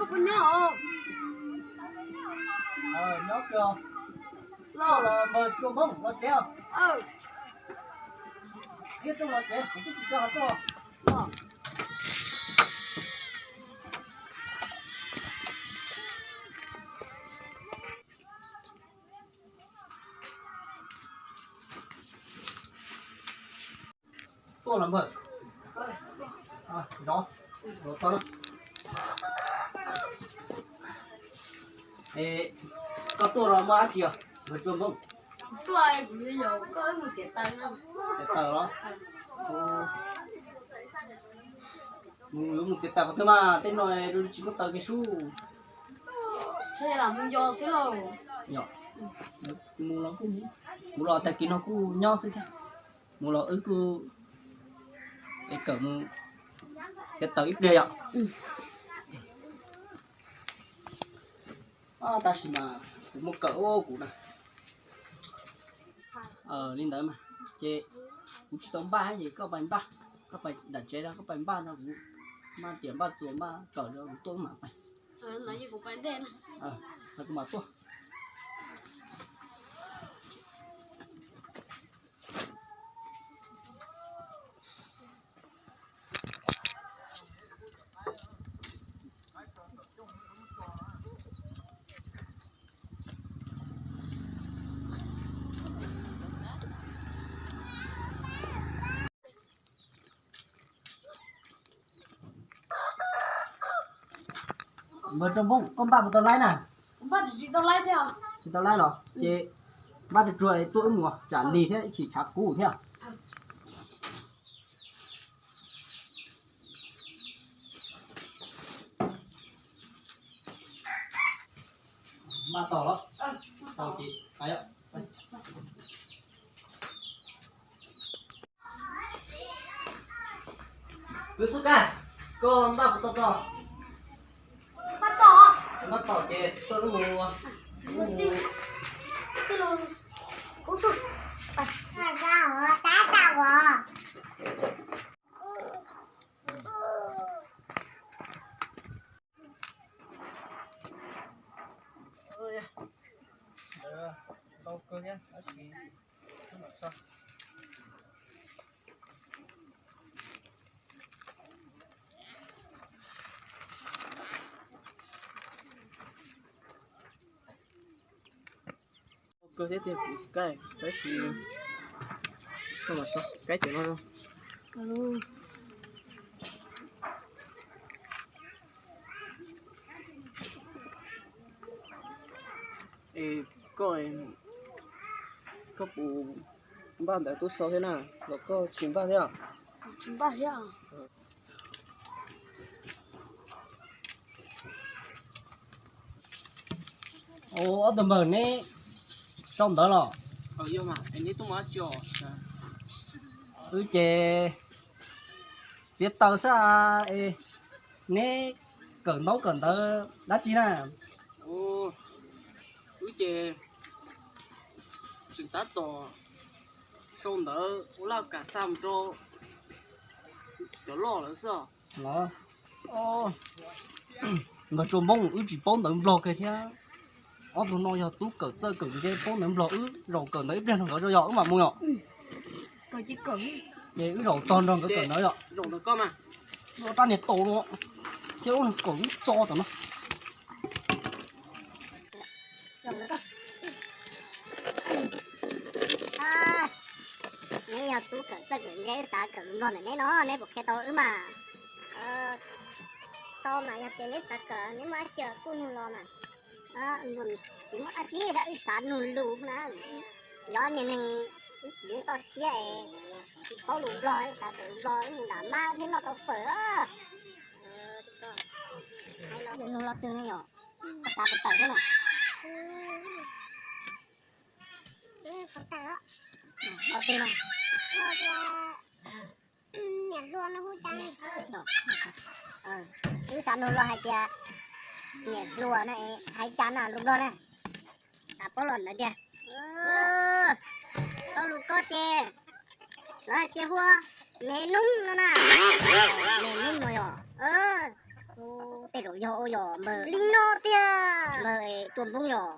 Nyob kawg. Los npawg Tsuas Npoob los tsev os. Thiab tuaj los tsev, kuv twb tsis tso tuaj. Tuaj los npawg. Zov, zov tau na. Koj tuaj los muaj dab tsi os npawg Tsuas Npoob? Tuaj, kuv yuav yaum koj wb mus txiav taws no. Txiav taws los? Yuav mus txiav taws qhov twg mas tej no tsis muaj taws kiag sub. Lam mus yos xwb lauj. Yog, mus los kuj, kuv los tag kis no kuj nyob xwb thiab. Mus los wb kuj es kawm mus txiav taws ib pliag yom. Tab sis mas kuv muaj kawm ua kuv na. Li ntawd mas ces kuv tsis tau npaj ces koj pais npaj, koj pais nram tsev, koj pais npaj no, kuv npaj tias npaj txuas npaj kawm no kuv tuaj wb mam pais. Kuv mam tuaj. Npawg Tsuas Npoob, koj npaj puas tau laib na? Tsis tau laib los ces npaj tsuag tsuag tuaj wb mus tsam lig thiab ib chim tshav kub thiab. Npaj tau los? Kwv Xub Kaj, koj npaj puas tau txog? Npaj tau ces tuaj wb mus. Kawg thiab tiag kuv Sky, tab sis koj mam so kaib cov no. Es koj, koj puas npaj ntawv tub so thiab na, los koj tsis npaj thiab? Tsis npaj thiab. Ua ob tug npawg neb sau ntawv los? Wb ces txiav taws xwb es neb kawm ntaub kawm ntawv dab tsi na? Wb ces tseem tab tom sau ntawv ua laj kam xa mus rau cov loj lawm xwb. Los, npawg Tsuas Npoob, wb tsis paub ntawv Nplog kiag thiab. Ob tug no yog tub kawm txawj kawm ntse paub ntawv Nplog, wb zaum kawm ntawv ib pliag nrog nkawd tso yog wb mam mus yom. Ces wb zaum tog nrog nkawd kawm ntawv yom. Rab niag tau no thiab ub kawm ub txo tam no. Neb yog tub kawm txawj kawm ntse, wb xav kawm lus Nplog ntawm neb no, neb puas qhia tau wb mas? Tau mas, yog tias neb xav kawm, neb muaj dab tsi kuj nug los mas. Tsis muaj dab tsi, wb xav nug lus na. Yog niag neeg ib txwm toj siab es tsis paub lus Nplog, xav kawm Nplog, wb mus nram mab thiab noj tau fawm. Nug los twg ne yom? Xav tawm tawm xwb na. Los twg na? Niam hluas no hu cas? Wb xav nug los hais tias niam hluas no hais cas na lus Nplog na. Xav paub los ntawd tiag. Tau lus ko ces lawv hais tias hu ua me nub no na. Me nub no yog tej zaum Yog ua yog npawg li no tiag, npawg Tsuas Npoob yog,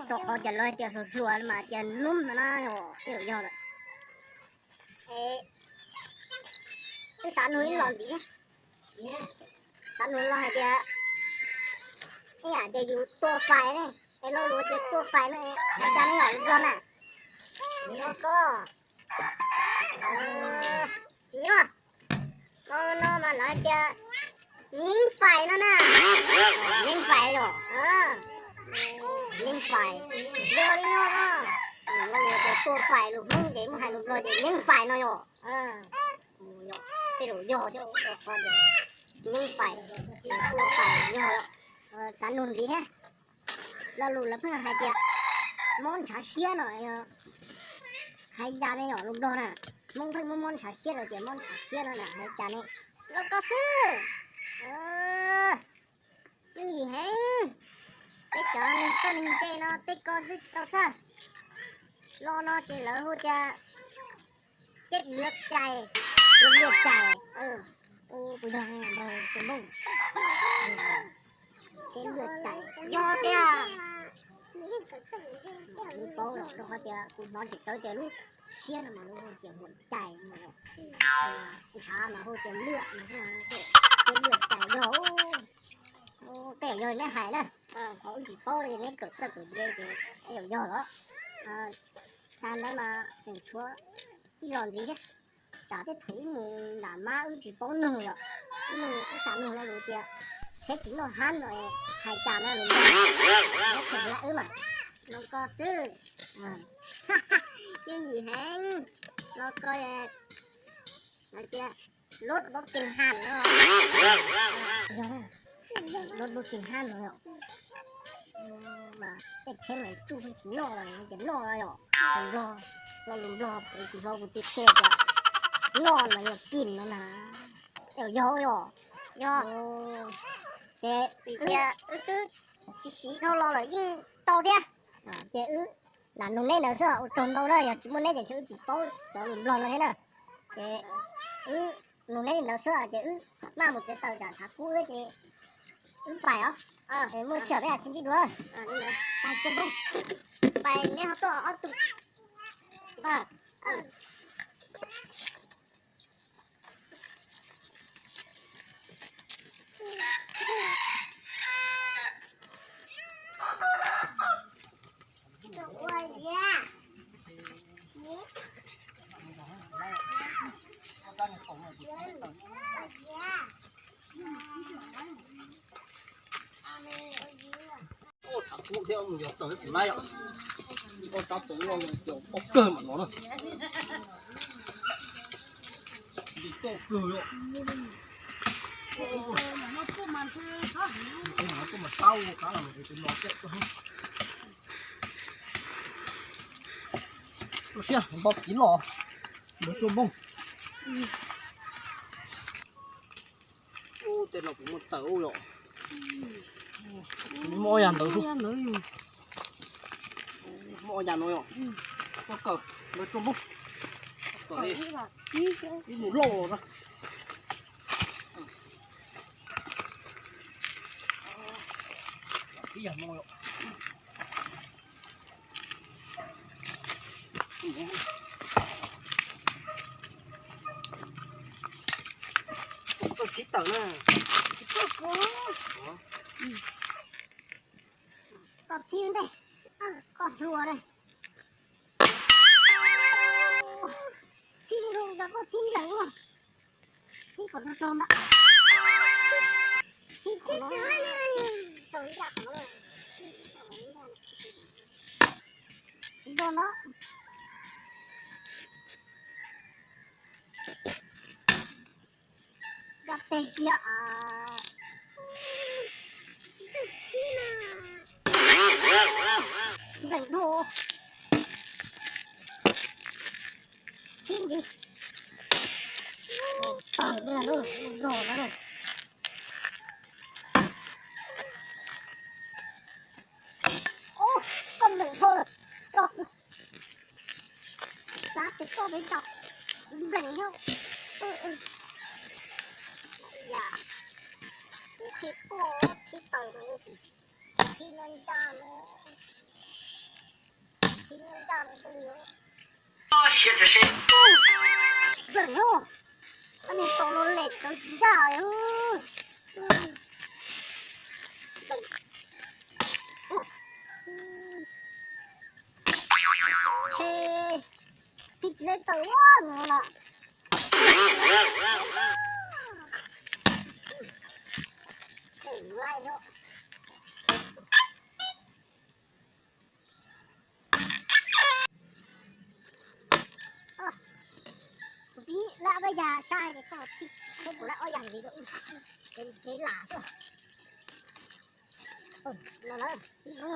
rau qhov tias lawv hais tias hluas hluas mas tias noob no na yog, tej zaum yog lawm. Wb xav nug ib los ntxiv, xav nug los hais tias, ib yam tias yus tua fais ne, es lo lus tias tua fais no, hais cas ne yom lus Nplog na? Los koj, tsis nyob, no no mas lawv hais tias nyeeb fais no na. Nyeeb fais yom, nyeeb fais, yog li no, lo lus tias tua fais lus Hmoob ces muab hais lus Nplog ces nyeeb fais no yom. Tej zaum yog thiab, nyeeb fais, tua fais yog, xav nug ntxiv thiab. Lo lus lawv pheej hais tias mob ntshav siab no, hais cas ne yom lus Nplog na? Hmoob pheej muab mob ntshav siab los tias mob ntshav siab no na, hais cas ne? Los koj xwb. Yooj yim heev. Peb cov neeg txawj neeg ntse no tej ko xwb tsis tau txhawj. Lo no ces lawv hu tias ceb luaj cais, ceb luaj cais. Kuv yog npawg Tsuas Npoob, ceb luaj cais yog tiag. Lub paub rau qhov tias kuv hnov tsis tawv tias lub siab no mas lub hu tias luaj cais, ntshav mas hu tias luaj, ceb luaj cais yog. Tej zaum yog neb hais na, qhov wb tsis paub li neb kawm txawj kawm ntse ces tej zaum yog los. Tag ntawd mas tseem tshuav ib los ntxiv thiab. Tsam tej thaum wb mus nram mab wb tsis paub nug yom, wb mus wb xav nug lo lus tias tsheb tsis noj hab no, hais cas na lus Nplog, nyob tsis lab wb mas. Los koj xwb, yooj yim heev. Los koj, hais tias lub boob kees haj no, lub boob kees haj no yom. Mas tej tsheb mas tsuj tsis noj los ces noj yom. Lus Nplog, lo lus Nplog, kuv tsis hnov kuv txiv qhia tias noj mas yog kis no na. Yog yog yom. Yog. Ces vim tias wb twb tsis siv dhau los lawm yeej tau thiab. Ces wb lam nug neb ntawd xwb, ua tsaug ntau na, yog tsis muaj neb ces ntshe wb tsis paub cov lus Nplog no thiab na. Ces wb nug neb li ntawd xwb ces wb maj mus txiav taws tsam tshav kub wb ces wb pais os. Muaj sij hawm peb mam sib ntsib dua. Pais neb ho tuaj ob tug. Ua tshav kub thiab mus yog taws tsis laib os. Ua tshav kub no ces poob kawg mas no na. Nti toj kawg os. Tus no tuaj mas sab ua qab los tus no cem kawg. Lub siab npau kiv los, npau tuaj npoo. Ub, tej no kuv muaj taws ub yom. Muaj ob yas ntawd xwb. Muaj ob yas no yom. Koj kawm, npau tuaj npoo. Kawm ib mus loj na. Txhib yam no yom. Koj txhib tawm na. Koj txhib ntej, koj hluas na. Txhib nkaus, koj txhib nkaus. Txhib kom rog rog ntawd. Txhib txhib txhib. Txhib rog ntawd. Cov teg kiag. Npleem dhau. Txhib ntxiv. Tawg na, nrog na. Ub, koj npleem dhau lawm. Rov, rov tes koj peb tau. Npleem dhau. Kuj txhib taws no, txhib nyob ncaj no, txhib nyob ncaj no. Npleem os, koj niag tau no lem tawv ncaj. Txhib tsis tau taws ua no. Kuv txib lab pab yas saib es koj txib, kuv lab ob yas ntxiv, ces lam xwb. No na, txib no.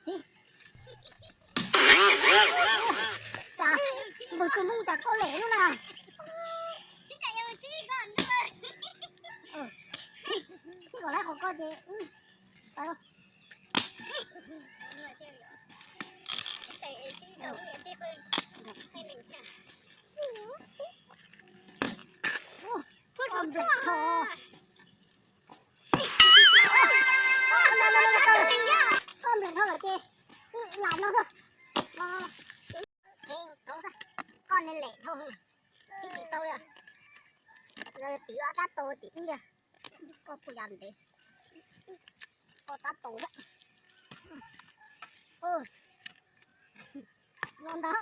Txib. Cas npawg Txuj Hmoob cas koj lem lub na. Txib kom lab qhov koj ces. Npleem tho, npleem tho lawm ces lam no xwb. Koj niag lem dhau, txib tsis tau li. Tim tab tau tim ub li. Koj puas yas ntev, koj tab tau xwb. No ntag.